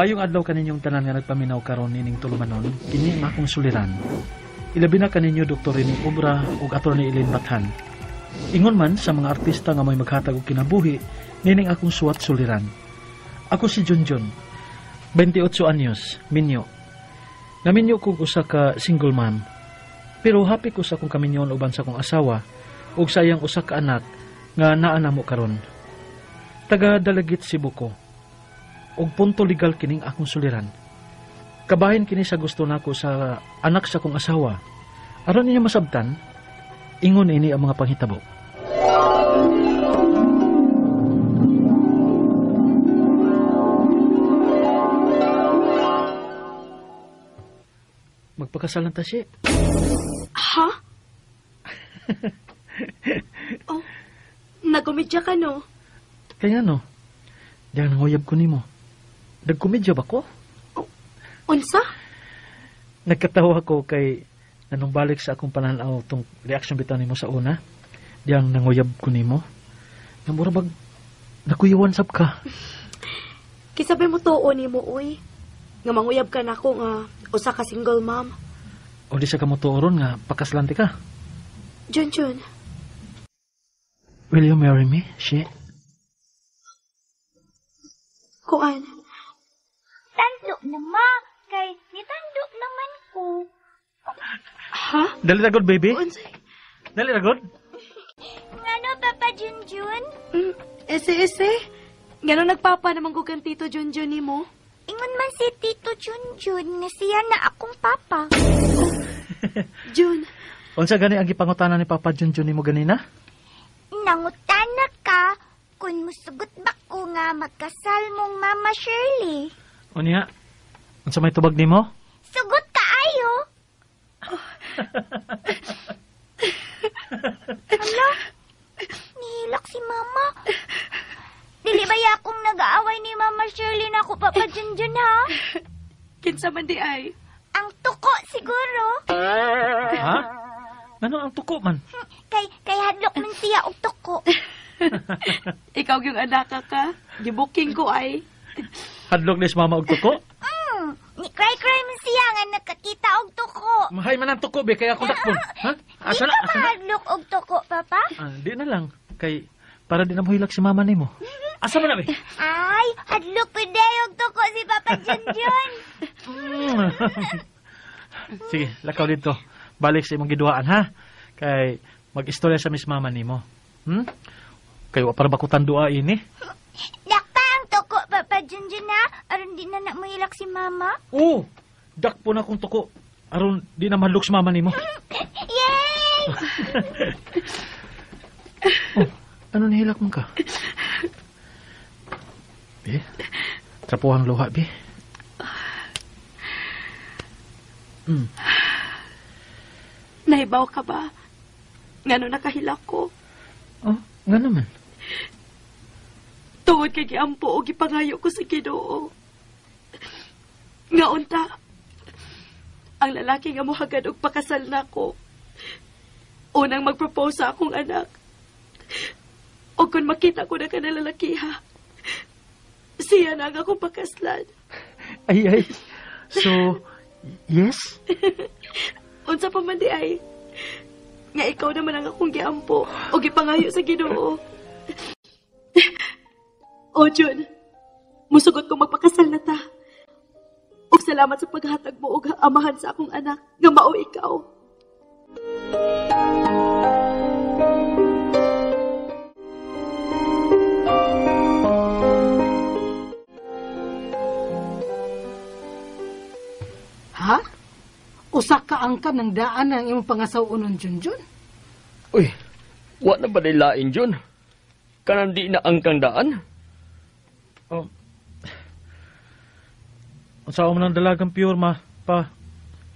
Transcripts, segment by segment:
Maayong adlaw kaninyong tanan nga nagpaminaw karon nining tulumanon, kini ang akong suliran. Ilabi na kaninyo Dr. Rene Obra ug Attorney Elaine Bathan. Ingon man sa mga artista nga may maghatag og kinabuhi nining akong suwat suliran. Ako si Junjun, 28 anyos, minyo. Naminyo kog usa ka single mom. Pero happy ko sa akong kaminyon uban sa akong asawa ug sa iyang usa ka anak nga naa namo karon. Taga Dalagit, Cebu ko. Og punto legal kining akong suliran. Kabahin kini sa gusto nako sa anak sa akong asawa. Aron ninyo masabtan, ingon ini ang mga panghitabo. Magpakasalan ta siya. Ha? Oh, nagkomedya ka no? Kaya no, diyan nanguyab ko nimo. Nagkomedya ba ko? Oh, unsa? Nagkatawa ko kay nanumbalik sa akong pananaw tong reaction bitaw nimo sa una. Diyang nanguyab ko nimo. Nga mura bag nakuyawan sab ka. Kisabay mo tuo nimo uy. Nga manguyab ka nako nga usa ka single mom. O di sa ka mo tuo ron nga pakaslante ka. Junjun. Will you marry me, she? Kuan. Tando na ma, kay nitando naman ko. Ha? Dali ra god, baby. Unsay? Dali ra god. Ngano, Papa Junjun? Ese, ese. Ngano nagpapa naman ko kang Tito Junjun nimo? Ingon man si Tito Junjun nga siya na akong papa. Oh, Jun. Unsa gani ang gipangutana ni Papa Junjun nimo ganina? Nangutana ka kung musugot ba ko nga magkasal mong Mama Shirley. Unya, unsa may tubag nimo? Sugot kaayo. Hala, nihilak si Mama. Dili ba akong nag-aaway ni Mama Shirley na ako, Papa Junjun, ha? Kinsa man di ay? Ang tuko siguro. Ha? Ano ang tuko man? Kay hadlok man siya og tuko. Ikaw yung anak ka. Gibuking ko ay. Hadlok ni si Mama og tuko? Ni cry-cry man siya nga nakakita og tuko. Mahay man ang tuko, be. Kaya akong dakpon. Ha? Asa Di na? ka mahadlok og tuko, Papa? Ah, di na lang. Kay, para di na mohilak si Mama nimo. Asa man na, be? Ay, hadlok pwede og tuko si Papa Junjun. Sige, lakaw dito. Balik sa imong giduhaan, ha? Kay, mag-istorya sa Miss Mama nimo. Kay, wa para bakutan dua ini. Dakpa ang tuko, Papa Junjun, ha? Aron di na mohilak si Mama. Oo! Dakpo na akong tuko. Aron di na mahadlok si Mama nimo. Yay! Oh, ano nahilak mo ka? Bi, trapuhang luha, bi. Nahibaw ka ba? Ngano nakahilak ko? Oh, nga naman. Tungod kay giampo o gipangayo ko sa Ginoo. Nga unta, ang lalaki nga mohagad og pakasal nako. Unang magpropose sa akong anak. O kung makita ko na ka na lalaki, ha? Siya na ang akong pakaslan. Ay, ay. So, yes? Unsa pa man di ay. Nga ikaw naman ang akong giampo o gipangayo sa Ginoo. O, Jun, musugot ko magpakasal na ta. O salamat sa paghatag mo og amahan sa akong anak nga mao ikaw. Ha? Usa ka angkan ng daan ang imong pangasaw-unon, Junjun? Uy, wa na ba lain, Jun? Kanang di na angkang daan? Oh. Unsa man ang dalagang pure, ma, pa.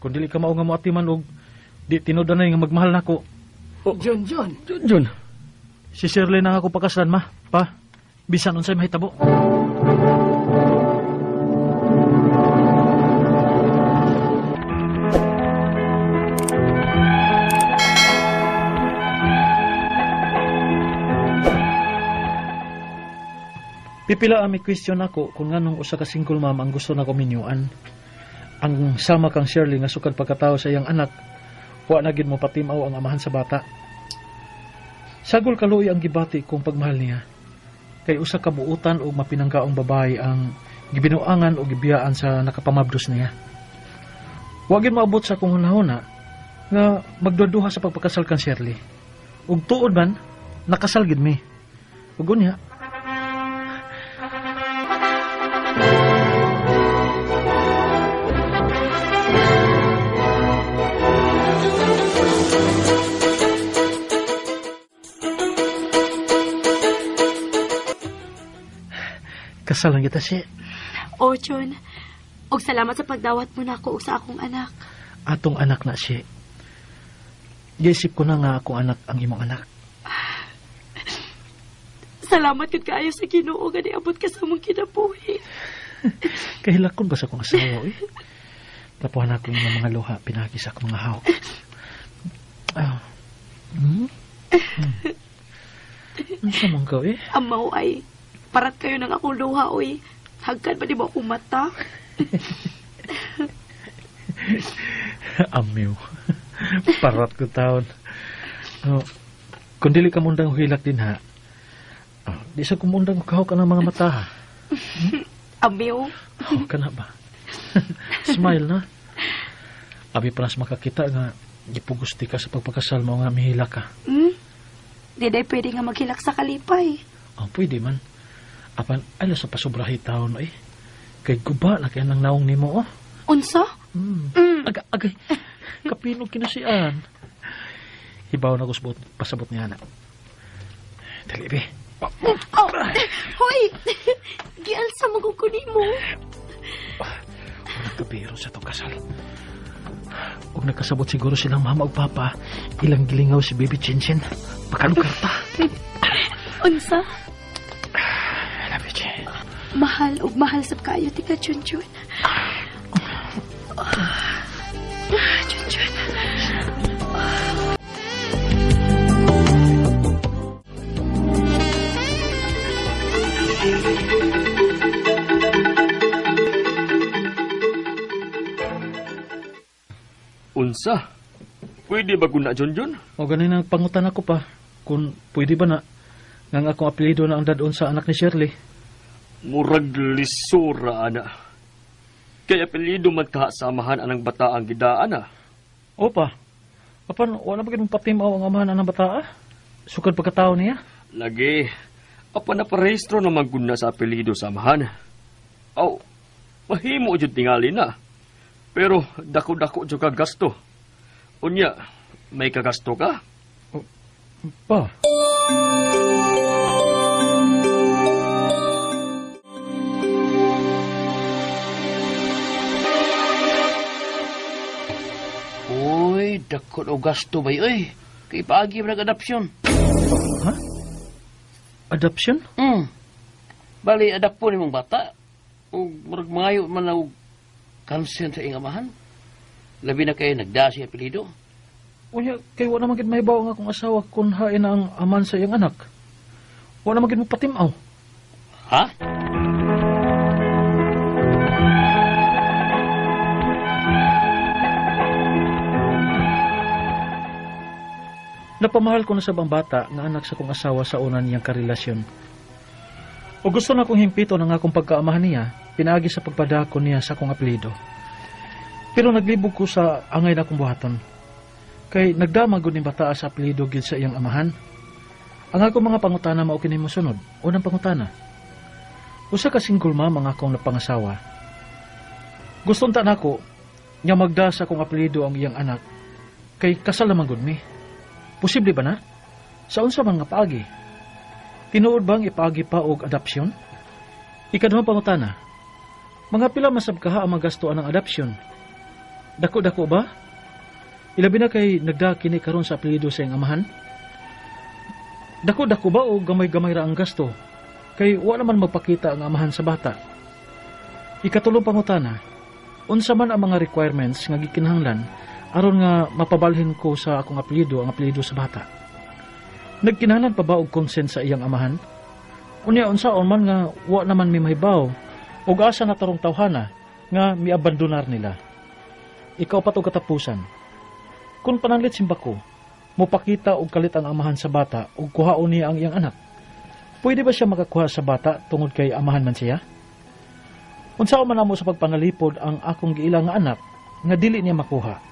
Kung dili ka mao nga moatiman og di tinud-anay nga magmahal nako. Oh. Junjun. Junjun. Si Shirley na ako pakaslan, ma, pa. Bisan unsay mahitabo. Pipila ang may question ako kung nganong usa ka single mom ang gusto nako minyuan. Ang sama kang Shirley nga sukad pagkatao sa iyang anak, wa na gid mo patimaw ang amahan sa bata. Sagol kaluoy ang gibati kong pagmahal niya. Kay usa ka buutan og mapinanggaong babae ang gibinuangan o gibiyaan sa nakapamabdos niya. Wa gid moabot sa akong hunahuna nga magduduha sa pagpakasal kang Shirley. Ug tuod man, nakasal gid mi. Ug unya, kasal lang kita si. O, Chun. Og salamat sa pagdawat mo nako og sa akong anak. Atong anak na si. Giisip ko na nga akong anak ang imong anak. Salamat gud kaayo sa Ginoo nga niabot ka sa among kinabuhi. Kahilakon ba sa akong asawa, eh? Tapuhan ako ng mga luha, pinagi sa akong mga hawak. Ah. Hmm? Hmm. Unsa man ka, eh? Amaw ay, parat kayo ng akong luha, oy. Hagkan ba di mo akong mata? Amiw. Parat ko taon. Oh, kung dili ka mundang hilak din ha, oh, di sa kumundang kahok ka ng mga mata ha. Hmm? Amiw. Oh, ka na ba? Smile na. Abi pa nas makakita nga gipugusti ka sa pagpakasal mo nga mihilak ka. Hmm? Di day pwede nga maghilak sa kalipay. Oh, pwede man. Apan, alo sa pasubrahi taon eh. Kay guba na kaya nang naong nimo oh. Unsa? Mm. Mm. Agay, agay. Kapinog kinasian. Hibaw na kusbot, pasabot niya na. Dali, be. Oh, hoy! Gialsa mo kung kunin mo. Walang kabiro sa itong kasal. Huwag nagkasabot siguro silang mama o papa, ilang gilingaw si Baby Chinchin. Pakalugar ta. Unsa? I love you, Chin. Mahal ug mahal sab kaayo tika Chunchun. Chunchun. Unsa? Pwede ba guna, Junjun? O ganin ang pangutan ako pa. Kung pwede ba na ngang akong apelyido na ang dadon sa anak ni Shirley. Murag lisura, ana. Kaya apelyido man kasamahan anang bata ang gidaan, ah. Opa. Apan, wala ba ganun patimaw ang amahan anang bata, ah? Sukad pagkatao niya? Lagi. Apan naparehistro naman guna sa apelyido samahan. Aw, mahimo jud tingali na. Pero dako-dako jud ka gasto. Unya, may kagasto ka? Oh, pa. Uy, dako og gasto bay oy. Kay paagi man nag-adoption. Ha? Adoption? Hmm. Bali adak po nimong bata. Ug murag mangayo man og consent sa iyang amahan. Labi na kay nagda siya apelyido. Unya, kay wa naman gid mahibaw ang akong asawa kung hain ang aman sa iyang anak. Wa naman gid mo patimaw. Ha? Napamahal ko na sa bata nga anak sa kong asawa sa una niyang karelasyon. O gusto na kong himpito ng akong pagkaamahan niya, pinaagi sa pagpadako niya sa akong apelyido. Pero naglibog ko sa angay na akong buhaton. Kay nagdama gud ning bata sa apelyido gid sa iyang amahan. Ang akong mga pangutana mao kini mosunod. Unang pangutana. Usa ka single mom ang akong napangasawa. Gusto unta nako nga magda sa akong apelyido ang iyang anak. Kay kasal naman gud mi. Posible ba na? Sa unsa man nga paagi? Tinuod bang ipaagi pa og adopsyon? Ikaduhang pangutana. Mga pila masab kaha ang magastoan ng adopsyon? Dako-dako ba? Ilabi na kay nagda kini karon sa apelyido sa iyang amahan? Dako-dako ba o gamay-gamay ra ang gasto? Kay wa naman magpakita ang amahan sa bata. Ikatulong pangutana, unsa man ang mga requirements nga gikinahanglan aron nga mapabalhin ko sa akong apelyido ang apelyido sa bata? Nagkinahanglan pa ba og consent sa iyang amahan? Unya unsaon man nga wa naman mi mahibaw ug asa na tarong tawhana nga miabandonar nila. Ikaupat og katapusan. Kung pananglit simba ko, mopakita og kalit ang amahan sa bata ug kuhaon niya ang iyang anak. Pwede ba siya makakuha sa bata tungod kay amahan man siya? Unsaon man namo sa pagpanalipod ang akong giila nga anak nga dili niya makuha?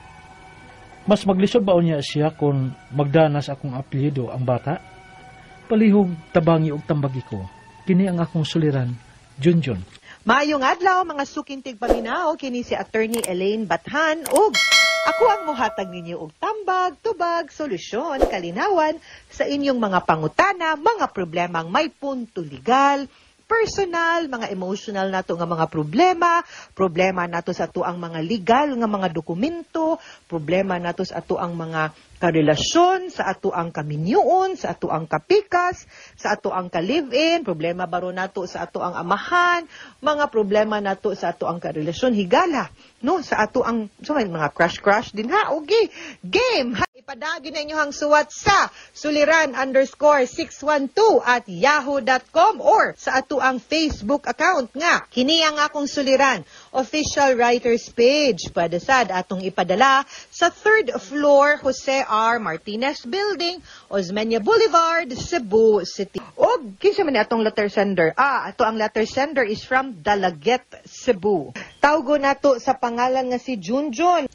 Mas maglisod ba unya siya kung magdanas akong apelyido ang bata? Palihog tabangi og tambagi ko. Kini ang akong suliran, Junjun. Maayong adlaw, mga suking tigpaminaw, kini si Attorney Elaine Bathan ug ako ang muhatag ninyo og tambag, tubag, solusyon, kalinawan sa inyong mga pangutana, mga problemang may punto legal, personal, mga emotional nato nga mga problema, problema nato sa atoang mga legal nga mga dokumento, problema nato sa atoang mga karelasyon, sa atoang kaminyuon, sa atoang kapikas, sa atoang ka-live-in, problema baro nato sa atoang amahan, mga problema nato sa atoang karelasyon, higala, no, sa atoang so may mga crush-crush din ha, okay, game, ha. Ipadagi na inyo ang suwat sa suliran_612@yahoo.com or sa atoang Facebook account nga kini ang Akong Suliran Official Writers Page. Pwede sad atong ipadala sa third floor, Jose R. Martinez Building, Osmeña Boulevard, Cebu City. Og kinsa man ni atong letter sender? Ato ang letter sender is from Dalaguete, Cebu. Tawgo nato sa pangalan nga si Junjun.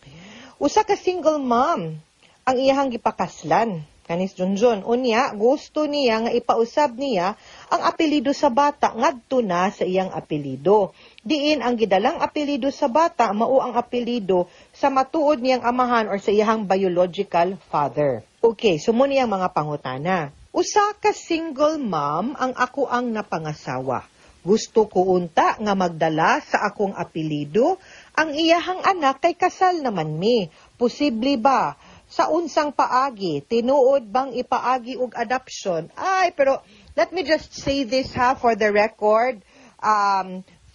Usa ka single mom ang iyahang gipakaslan kanis Junjun. Unya, gusto niya nga ipausab niya ang apelyido sa bata ngadto na sa iyang apelyido. Diin ang gidalang apelyido sa bata mao ang apelyido sa matuod niyang amahan or sa iyahang biological father. Okay, so mo niyang mga pangutana. Usa ka single mom ang ako ang napangasawa. Gusto ko unta nga magdala sa akong apelyido ang iyahang anak kay kasal naman mi. Posible ba? Sa unsang paagi? Tinuod bang ipaagi og adoption? Ay, pero let me just say this ha, for the record.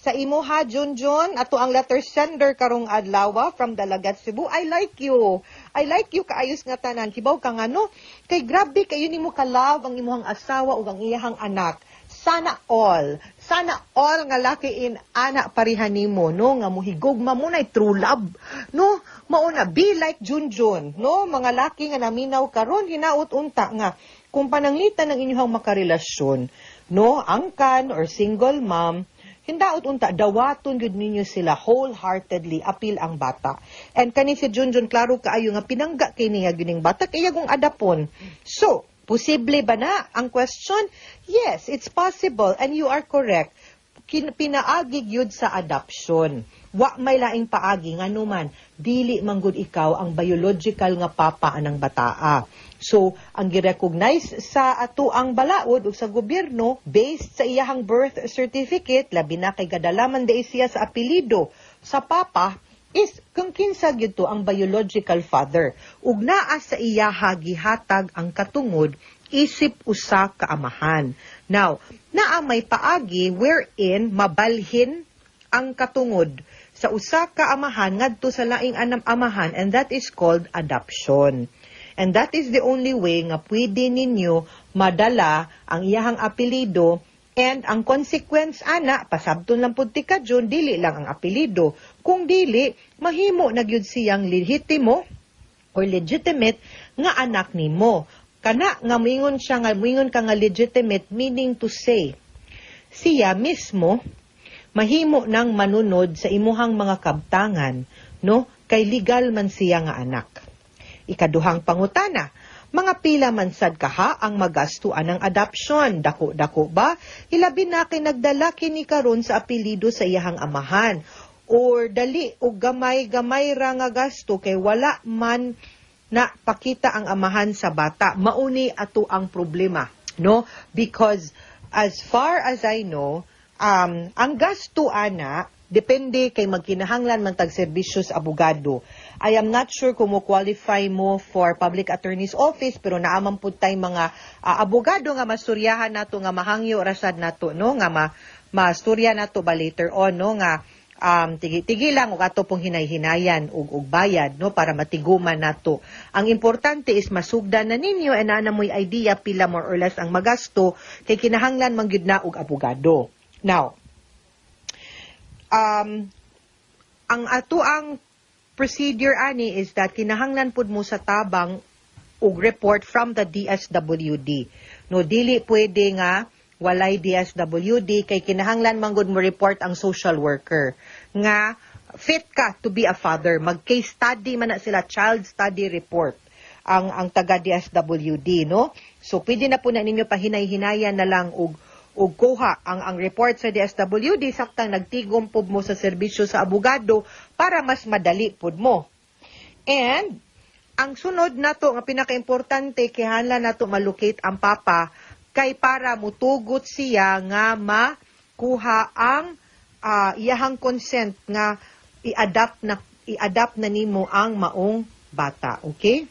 Sa imo ha, Junjun, ato ang letter sender karong adlaw from Dalagat, Cebu. I like you. I like you kaayos nga tanan. Kibaw ka nga no? Kay grabe kayo nimo ka love ang imuhang asawa ug ang iyahang anak. Sana all. Sana all nga laki in ana pareha nimo no, nga muhigugma mo na true love no, mao na, be like Junjun no. Mga laki nga naminaw karon, hinaut unta nga kung pananglitan ng inyong makarelasyon no, angkan or single mom, hindaot unta dawaton gyud ninyo sila wholeheartedly, apil ang bata. And kani si Junjun, klaro kaayo nga pinangga kay niya gining bata kay kung adapon. So posible ba na ang question? Yes, it's possible and you are correct. Pinaagi gyud sa adoption. Wa may laing paagi, ngano man dili man gud ikaw ang biological nga papa anang bataa. So, ang gi-recognize sa ato ang balaod ug sa gobyerno based sa iyahang birth certificate, labi na kay gadalaman di siya sa apelyido sa papa, is kung kinsa gyud to ang biological father ug naa sa iyaha gihatag ang katungod isip usa ka amahan. Now, naa may paagi wherein mabalhin ang katungod sa usa ka amahan ngadto sa laing anam amahan, and that is called adoption. And that is the only way nga pwede ninyo madala ang iyahang apelyido. And ang consequence ana, pasabton lang pud ti ka Jun, dili lang ang apelyido. Kung dili, mahimo na gyud siyang lehitimo or legitimate nga anak nimo. Kana nga moingon siya nga moingon ka nga legitimate, meaning to say, siya mismo mahimo nang manunod sa imuhang mga kabtangan, no? Kay legal man siya nga anak. Ikaduhang pangutana, mga pila man sad kaha ang magasto anang adoption? Dako-dako ba? Ilabi na kay nagdala kini karon sa apelyido sa iyahang amahan. Or dali o gamay-gamay ra nga gasto kay wala man na pakita ang amahan sa bata? Mauni ato ang problema, no? Because as far as I know, ang gasto ana depende kay magkinahanglan man tag serbisyo sa abogado. I am not sure kung mo qualify mo for public attorney's office, pero naaman pud tay mga abogado nga masuryahan nato, nga mahangyo rasad nato no, nga masturya nato ba later on no, nga Tigi-tigi lang ug ato pong hinay-hinayan ug bayad, no, para matiguman nato. Ang importante is masugdan na ninyo and naa na mo'y idea pila more or less ang magasto kay kinahanglan man gyud na og abogado. Now, ang ato ang procedure ani is that kinahanglan pud mo sa tabang og report from the DSWD. No, dili pwede nga walay DSWD kay kinahanglan man gud mo report ang social worker nga fit ka to be a father. Mag case study man na sila, child study report ang taga DSWD, no? So pwede na po na ninyo pahinay-hinayan na lang og kuha ang report sa DSWD saktang nagtigom pud mo sa serbisyo sa abogado para mas madali pud mo. And ang sunod nato nga pinakaimportante, kinahanglan nato malocate ang papa kay para mutugot siya nga makuha ang iyahang consent nga i-adopt na nimo ang maong bata, okay?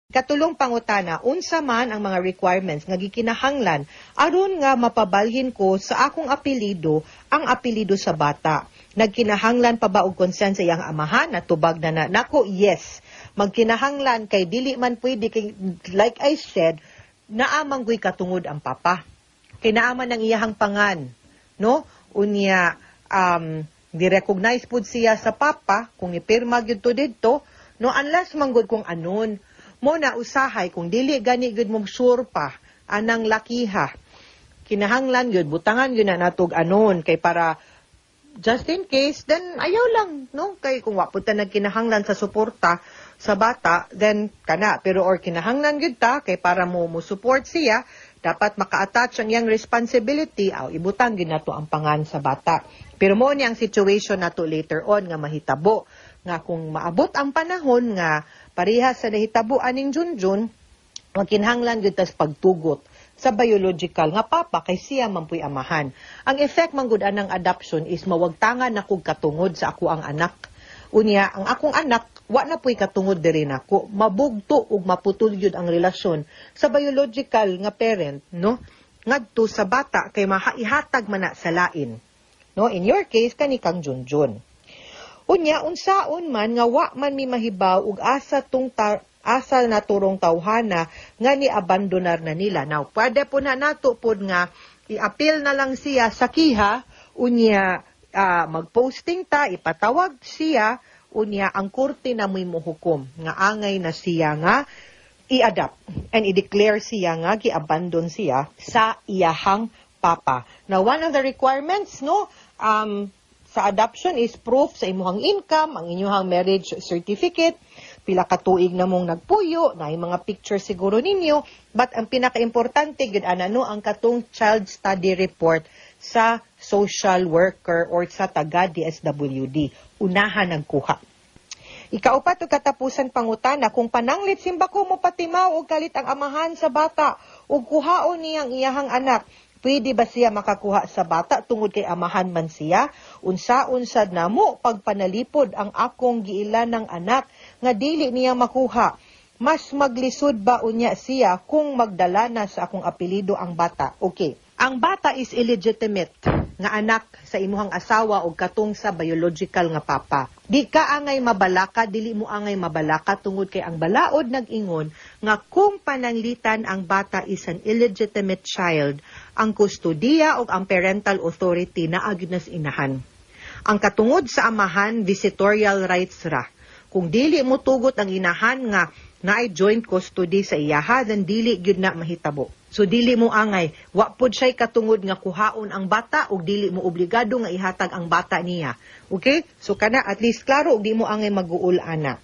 Katulong pangutana, unsa man ang mga requirements nga gikinahanglan aron nga mapabalhin ko sa akong apelyido ang apelyido sa bata? Nagkinahanglan pa ba og consent sa iyang amahan? Natubag na na nako, yes. Magkinahanglan kay dili man pwede kay, like I said, naa man guy katungod ang papa. Kay naa man ang iyahang pangan, no? Unya di-recognize pud siya sa papa kung ipirma gyud to didto, no, unless man gud kung anon mo na usahay kung dili gani gyud mo sure pa anang lakiha, kinahanglan gyud butangan gyud na natog anon kay para just in case, then ayaw lang, no, kay kung wa pud ta nagkinahanglan sa suporta sa bata, then kana. Pero or kinahanglan gyud ta kay para mo support siya, dapat maka-attach ang iyang responsibility, aw ibutang gyud nato ang pangan sa bata. Pero mo ni ang situation nato later on nga mahitabo nga kung maabot ang panahon nga pareha sa nahitabo aning Junjun, magkinahanglan gyud tas pagtugot sa biological nga papa kay siya man puy amahan. Ang effect man gud anang adoption is mawagtangan na kog katungod sa ako ang anak. Unya, ang akong anak wa na puy katungod diri nako. Mabugto ug maputol gyud ang relasyon sa biological nga parent, no, ngadto sa bata kay mahaihatag man na sa lain. No, in your case kani kang Junjun. Unya, unsaon man nga wa man mi mahibaw ug asa naturong tawhana nga ni abandonar na nila? Now, pwede po na nato pod nga i-appeal na lang siya sa kiha, unya magposting ta, ipatawag siya, unya ang korte na mo'y muhukom nga angay na siya nga i-adopt and i-declare siya nga gi-abandon siya sa iyahang papa. Now, one of the requirements, no, sa adoption is proof sa imuhang income, ang inyuhang marriage certificate, pila ka tuig na mong nagpuyo, na mga picture siguro ninyo, but ang pinakaimportante gud ana, no, ang katong child study report sa social worker or sa taga DSWD. Unahan nagkuha. Ikaupat ug katapusan pangutana, kung pananglit simba ko mo patimaw og kalit ang amahan sa bata ug kuhaon niyang iyahang anak, pwede ba siya makakuha sa bata tungod kay amahan man siya? Unsaon sad namo pagpanalipod ang akong giilan ng anak nga dili niya makuha? Mas maglisod ba unya siya kung magdala na sa akong apelyido ang bata? Okay. Ang bata is illegitimate nga anak sa imuhang asawa o katong sa biological nga papa. Di ka angay mabalaka, dili mo angay mabalaka tungod kay ang balaod nag-ingon nga kung pananglitan ang bata is an illegitimate child, ang kustodiya o ang parental authority naa gyud na sa inahan. Ang katungod sa amahan, visitorial rights ra. Kung dili mo tugot ang inahan nga naay joint custody sa iyaha, then dili gyud na mahitabo. So dili mo angay, wa pod siya'y katungod nga kuhaon ang bata ug dili mo obligado nga ihatag ang bata niya. Okay? So kana at least klaro ug di mo angay maguol ana.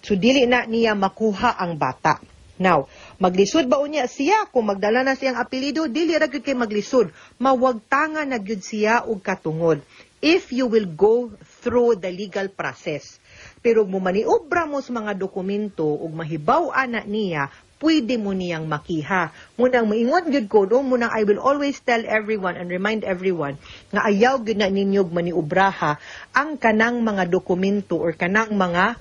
So dili na niya makuha ang bata. Now, maglisod ba unya siya kung magdala na siyang apelyido? Dili ra gyud kay maglisod. Mawagtanga na gyud siya og katungod if you will go through the legal process. Pero mo maniobra mo sa mga dokumento ug mahibaw ana niya, pwede mo niyang makiha. Munang maingon gyud ko, no, munang I will always tell everyone and remind everyone nga ayaw gyud na ninyo maniobraha ang kanang mga dokumento or kanang mga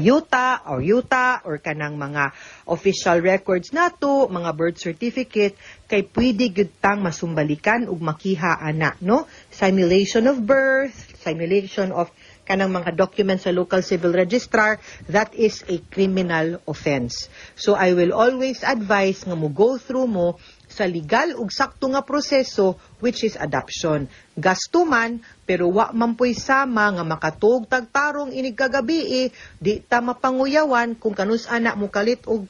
yuta or kanang mga official records nato, mga birth certificate, Kay pwede gyud tang masumbalikan ug makiha ana, no? Simulation of birth, simulation of kanang mga documents sa local civil registrar, that is a criminal offense. So I will always advise nga mo go through mo sa legal ug sakto nga proseso, which is adoption. Gasto man, pero wa man po'y sama nga makatug tagtarong inig kagabi, di ta mapanguyawan kung kanus ana mo kalit og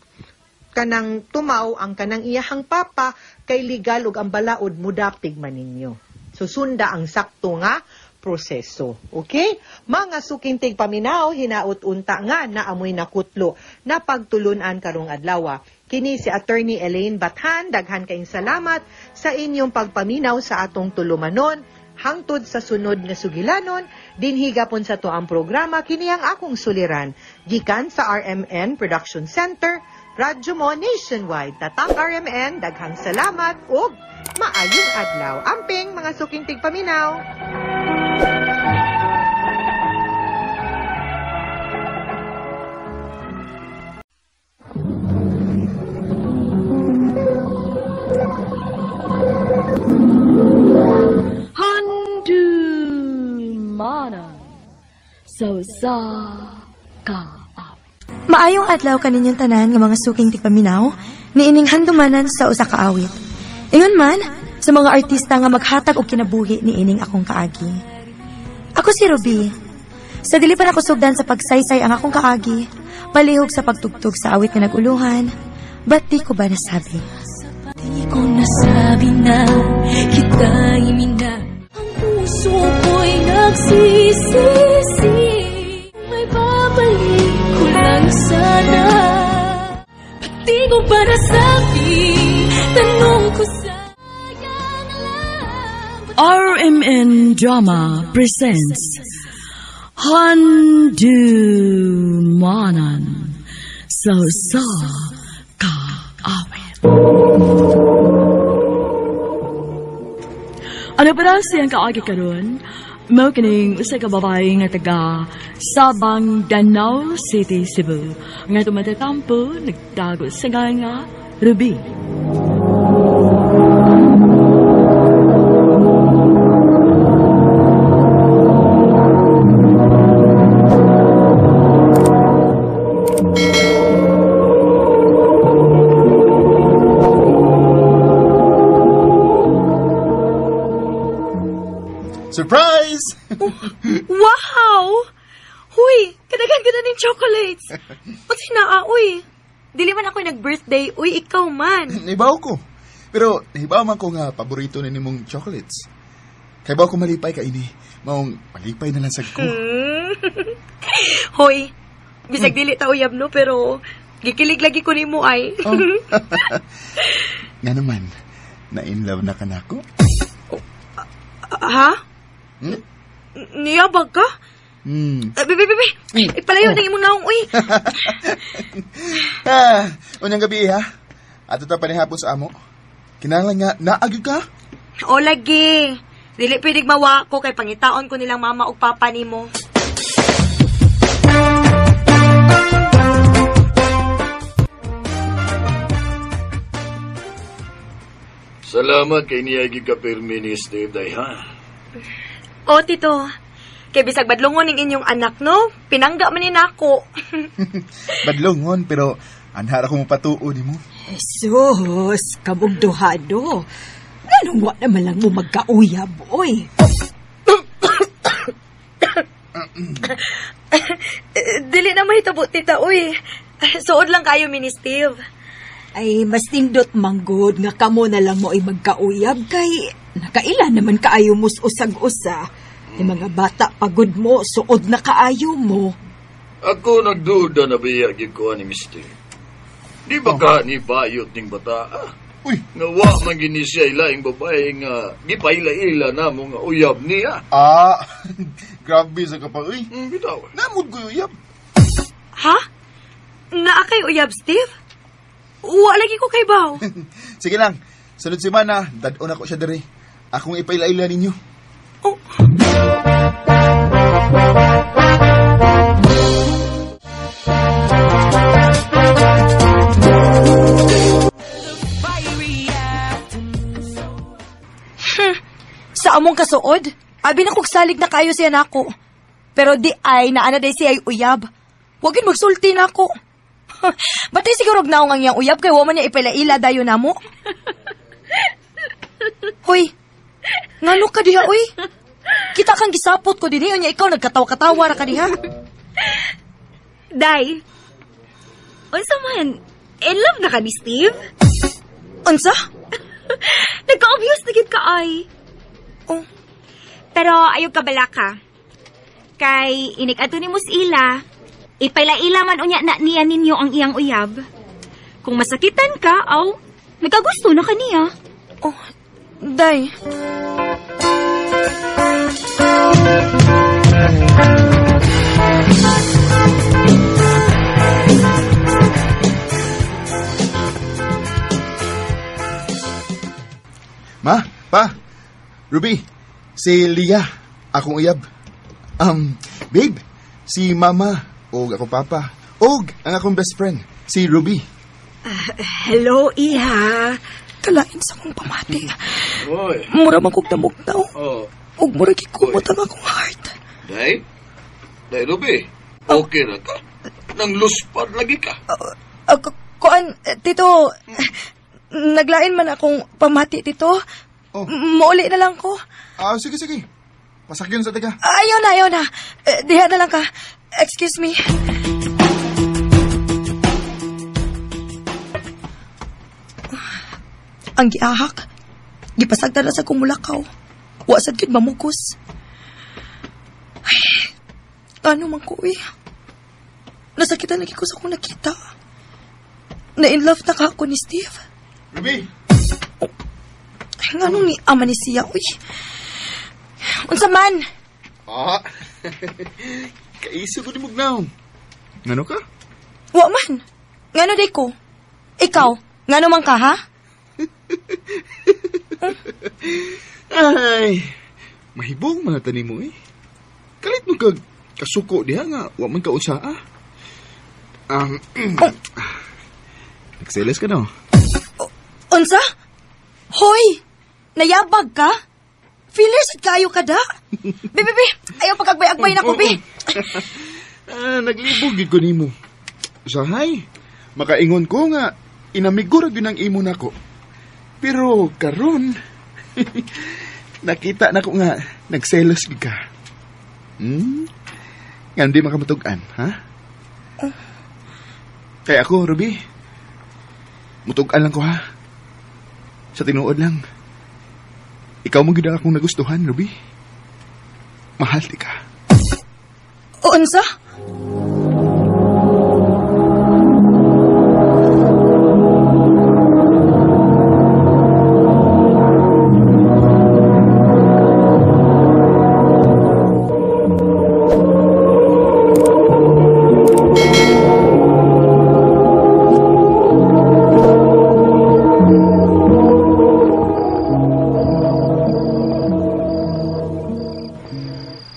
kanang tumaw ang kanang iyahang papa, kay legal ug ang balaod mudapig man ninyo. So sunda ang sakto nga proseso. Okay? Mga suking tigpaminaw, hinaot unta nga na amoy nakutlo na pagtulunan karong adlaw. Kini si Attorney Elaine Bathan, daghan kayong salamat sa inyong pagpaminaw sa atong tulumanon. Hangtod sa sunod nga sugilanon, dinhi gapon sa to ang programa kini ang akong suliran. Gikan sa RMN Production Center, Radyo Mo Nationwide. Tatak RMN, daghang salamat ug maayong adlaw. Amping mga suking tigpaminaw. Handumanan sa usa ka awit. Maayong adlaw kaninyong tanan nga mga suking tigpaminaw, niining handumanan sa usa ka awit. Ingon man sa mga artista nga maghatag og kinabuhi niining akong kaagi. Ako si Ruby. Sa dili pa nako sugdan sa pagsaysay ang akong kaagi, palihog sa pagtugtog sa awit nga naguluhan, ba't di ko ba nasabi? Di ko nasabi na kita'y minahal. Ang puso ko'y nagsisisi. May babalik ko lang sana. Ba't di ko ba nasabi? Tanong ko sana lang. RMN Drama presents Handumanan sa usa ka awit. Ano pa daw siyang kaagi karon? Mao kining usa ka babae nga taga Sabang, Danao City, Cebu, nga tumatatampo nagtago sa ngalan nga Ruby. Surprise! Wow! Huy, kadaghan ka na ng chocolates. Unsay naa, uy? Dili man ako nag-birthday, uy, ikaw man. Nahibaw ko. Pero nahibaw man ko nga paborito ni nimong chocolates. Kay ba ko malipay ka ini, maong malipay na lang sad ko. Hoy, bisag dili ta uyab no, pero gikilig lagi ko nimo ay. Oh. Nga naman, na in love na ka nako? Ha? Hmm? Niyabag ka? Hmm. Bebe, bebe. Ipalayo na imong naong, uy. Unyang gabi, ha? Ato ta panihapon sa amo. Kinahanglan nga, naagyo ka? O, lagi. Dili pwedeng mawa ko kay pangitaon ko nilang mama ug papa nimo. Salamat kay niya gikapirmi ni Steve, day, ha? O, tito. Kay bisag badlongon ning inyong anak, no? Pinangga man ni nako. Badlongon, pero anhara ko mapatuo nimo. Jesus, kamong duhado. Nganong wa naman lang mo magkauyab, oy. Dili na mahitabo, tita, uy. Suod lang kayo, mini Steve. Ay, mas nindot manggod nga kamo na lang mo ay magkauyab kay nakaila naman kaayo mo usag-usa. Ay mga bata pagod mo, suod na kaayo mo. Ako nagduda na biyag ko ni Mister. Di ba ka ni bayot ning bata? Ah? Uy. Nga wa man gini siya ilaing babae nga gipaila-ila na mo nga uyab niya. Ah, grabe sa kapag, uy. Bitaw. Namod ko uyab. Ha? Naa kay uyab, Steve? Wa lagi ko kay baw. Sige lang, sunod semana, dad-on ako siya diri. Akong ipaila-ila ninyo. Oh. Imong kasuod? Abi na kog salig na kayo siya nako. Pero di ay naana day siya ay uyab. Wag yun magsulti nako. Batay siguro og naong ang iyang uyab kay wa man niya ipailaila dayon namo. Hoy. Ngano ka diha oy? Kita kang gisapot ko dinhi unya ikaw nagkatawa-katawa ra ka diha. Day, unsa man? In love na ka ni Steve? Unsa? Nagka-obvious na gid ka ay. Oh. Pero ayaw ka bala ka. Kay inig adto ni Ila, ipailaila man unya na niya ninyo ang iyang uyab. Kung masakitan ka, aw, nagkagusto na ka niya. Oh, Day. Ma, pa, Ruby, si Leah, akong uyab. Babe, si Mama, og akong papa, og ang akong best friend, si Ruby. Hello, iha. Kalain sa akong pamati. Oy. Mura man kog damog daw. Oh. Og mura gikumot ang akong heart. Day? Day, Ruby. Okay na ka. Nang luspad lagi ka. Kuan, tito, naglain man akong pamati, tito. Oh. Mauli na lang ko. Ah, sige, sige. Pasakyon sa teka. Ayaw na, ayaw na. Diha na lang ka. Excuse me. Ang giahak. Gipasagdan na sa kumulakaw. Wa sad gyud mamukos. Ay, ano man ko eh. Nasakitan lagi ko sa akong nakita. Na in love na ka ako ni Steve. Ruby! Oh, ay, nganong ni ama ni siya, uy. Unsa man? Ah, kaiso ko di mugnaw. Ngano ka? Wa man. Ngano day ko? Ikaw, ngano man ka, ha? Ay, mahibong mga tanim mo eh. Kalit mo kag kasuko diha nga, wa man ka unsa ah. Nagselos ka no? Unsa? Hoy! Nayabag ka? Feelers at kayo ka da? Be, be, be! Ayaw pag-agbay-agbay na ko, be! Naglibog gid ko nimo. Usahay, makaingon ko nga, inamigo ra gyud ang imo nako. Pero karon, nakita na ko nga, nagselos gid ka. Nga hindi makamatug-an, ha? Kaya ako, Ruby, mutug-an lang ko, ha? Sa tinuod lang. Ikaw mo gyud ang akong nagustuhan, Ruby. Mahal di ka. Unsa?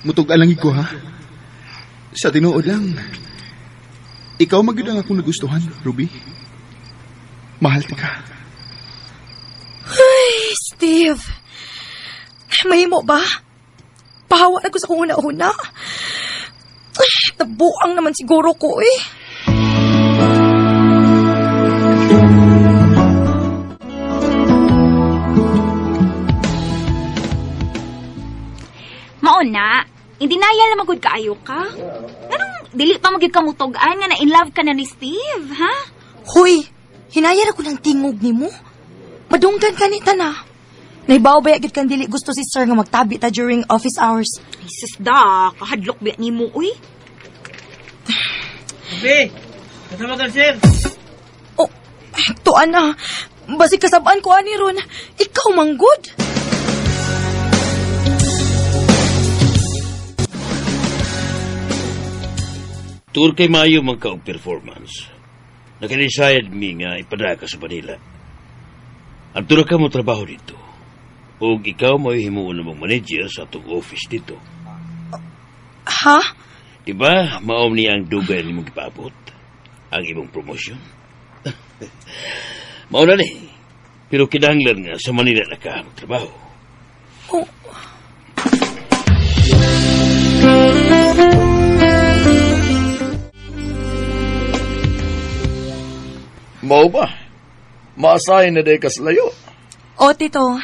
Mutug-an lang ko, ha? Sa tinuod lang, ikaw magyud ang akong nagustuhan, Ruby. Mahal ti ka. Ay, Steve. Mahimo ba? Pahawa na ko sa kong una-una. Ay, nabuang naman siguro ko, eh. Mauna, hindi na yan magud kaayo ka. Anong dili pa magyud ka mutug-an nga na in love ka na ni Steve, ha? Hoy, hinayar ako ng tingog nimo. Madunggan ka ni tana. Naibaw ba gyud kang dili gusto si sir nga magtabi ta during office hours? Ay, sus da, kahadlok ba nimo uy? Be, kasama ka sir. Oh, tuan na. Basig kasabaan ko ani ron. Ikaw manggod. Tuor kay maayo man ka og performance. Naka-decide mi nga ipadaka sa Manila. Adto ra ka mo trabaho dito. Og ikaw mo'y himuon namong manager sa atong office dito. Ha? Diba, maom niya ang dugay nimong gipaabot? Ang imong promotion? Mao na ni. Pero kinahanglan nga sa Manila na ka magtrabaho. Oh. Mao ba? Maasahin na day kaslayo. O, tito.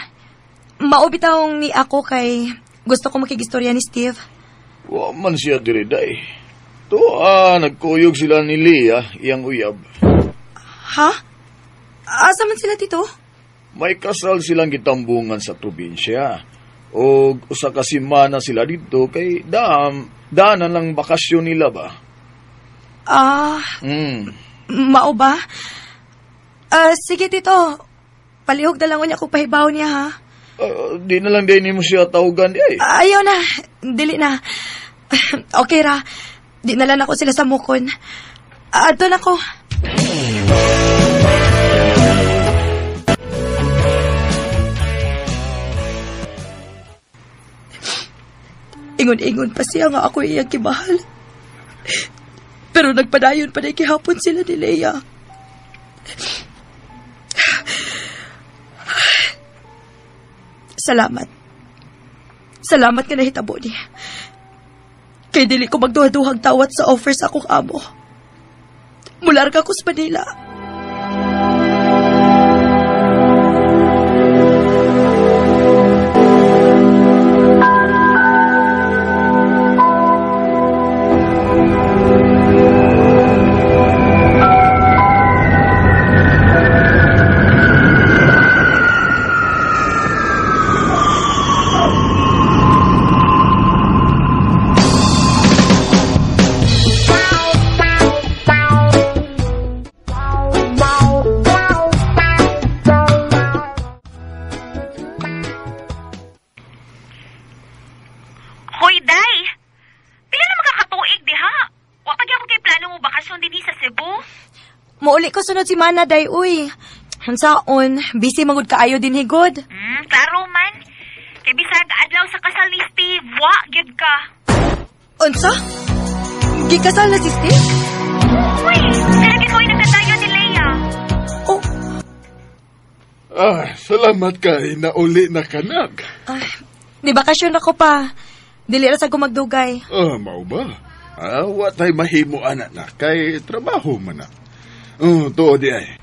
Mao bitawng ni ako kay gusto ko makigistorya ni Steve. Wa man siya diri day. To nagkuyog sila ni Leah, iyang uyab. Ha? Asa man sila, tito? May kasal silang gitambungan sa probinsya. O usa ka semana sila dito kay daanan lang bakasyon nila ba? Mao ba? Sige, tito. Palihog na lang niya kung pahibaw niya, ha? Di na lang din mo siya tawagan di ay. Ayaw na. Dili na. Okay ra. Di na lang ako sila sa mukon. Adto na ko. Ingon-ingon pa siya nga ako iyang kimahal. Pero nagpadayon pa na kihapon sila ni Leia. Salamat. Salamat nga nahitabo niya. Kay dili ko magduha-duhang tawat sa offer sa akong amo. Mularga ko sa Manila. Hoy, Day! Pila na makakatuig, diha? Wa pa gyapon kay plano mo bakasyon dinhi sa Cebu? Muuli ko sunod si Mana, Day, uy. Unsaon, busy mangud kaayo din higod. Klaro man. Kay bisag adlaw sa kasal ni Steve, wa gyud ka. Unsa? Gikasal na si Steve? Uy, pero gid ko'y nagkatayo ni Leia. Oh. Salamat kay nauli na kanak. Di bakasyon ako pa. Dili ra sa gumagdugay. Mao ba? Wa tay mahimo ana na kay trabaho man na. Tuo di ay.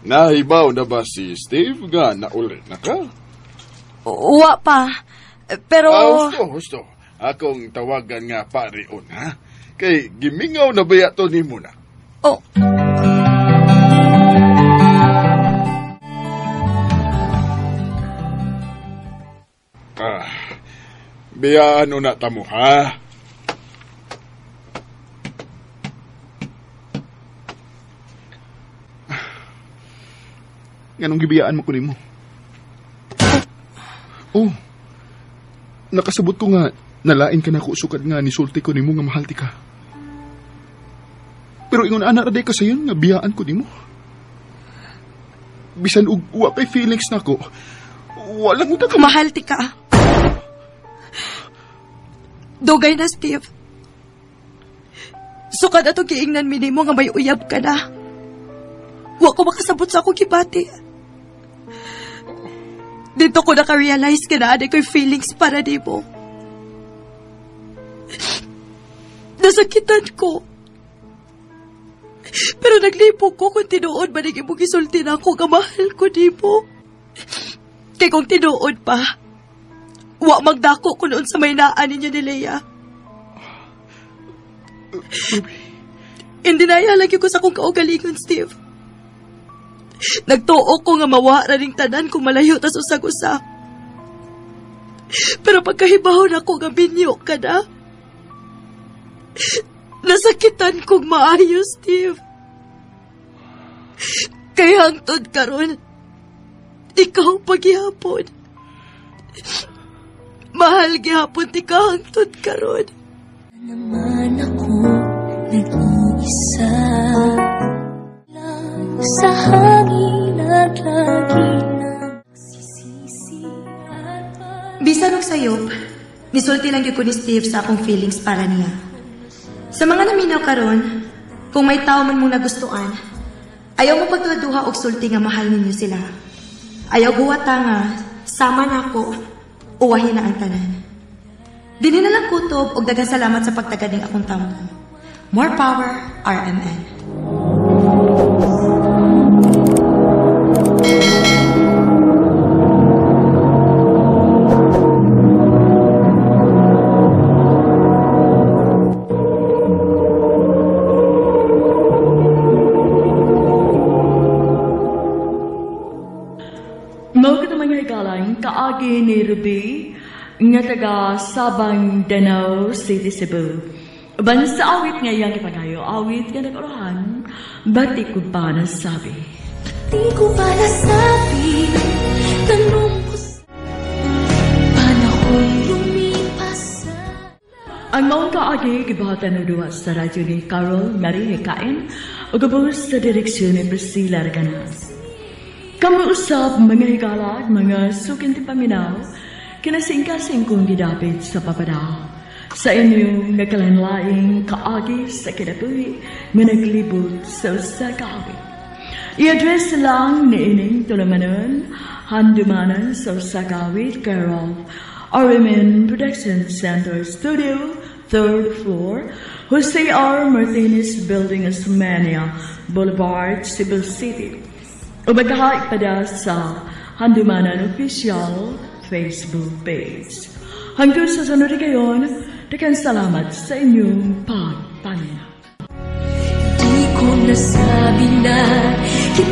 Nahibaw na ba si Steve nga nauli na ka? Wa pa. Pero Husto. Akong tawagan nga parion, ha? Kay gimingaw na baya to nimo na. Oh. Biyaan na tamo, ha? Nganong gibiyaan mo ko nimo? Oh, nakasabot ko nga, nalain ka na ko sukad nga nisulti ko nimo nga mahal ti ka. Pero ingon ana ra day ka sayon nga biyaan ko nimo. Bisan og wa kay feelings nako, walang uta ka mahal ti ka. Dugay na, Steve. Sukad atong giingnan mi nimo nga may uyab ka na. Wa ko makasabot sa akong gibati. Dito ko naka-realize ka na aday ko'y feelings para nimo. Nasakitan ko. Pero naglipo ko kung tinuod ba nang imong gisulti na ako nga mahal ko nimo. Kay kung tinuod pa, wa magdako ko noon sa may naan ninyo ni Leia. Indinaya lagi ko sa akong kaugalingon, Steve. Nagtuo ko nga mawara ning tanan kung malayo tas usag-usa. Pero pagkahibaw na ko nga binyo ka na, nasakitan kong maayos, Steve. Kaya hangtod karon, ikaw paghihapon. Mahal gihapon ti ka hangtod karon. Naman ako nag-iisa lang sa hangin at lagi nagsisisi at Bisan og sayop, nisulti lang gyud ko ni Steve sa akong feelings para niya. Sa mga naminaw karon, kung may tao man mong nagustuan, ayaw mo pagduha og sulti nga mahal ninyo sila. Ayaw guwata nga, sama na ako, uwahin na ang tanan. Dili na lang kutob og daghang salamat sa pagtagad ning akong tampo. More power, RMN. kaagi ni Ruby nga taga Sabang, Danao City, Cebu. Uban sa awit nga iyang gipangayo, awit nga nag-orohan, ba't di ko pa nasabi? Di ko pa nasabi, tanong ko sa panahon lumipas. Ang maong kaagi gibuhatan og duwa sa radyo ni Carol Marie Hekain ug ubos sa direksyon ni Priscilla Reganas. Kamo usab mga higala, mga suking tipaminaw, kinasingkasing kong gidapit sa papada. Sa inyong nagkalanlaing kaagi sa kinabuhi nga naglibot sa usa ka awit. I-address lang ni ining tulumanon, handumanan sa usa ka awit, care of RMN Production Center Studio, 3rd floor, Jose R. Martinez Building, Osmeña Boulevard, Cebu City. O magkakaipada sa Handumanan Official Facebook page. Hanggang sa sunod kayon, daghang salamat sa inyong pagpaminaw. Di ko nasabi na kita.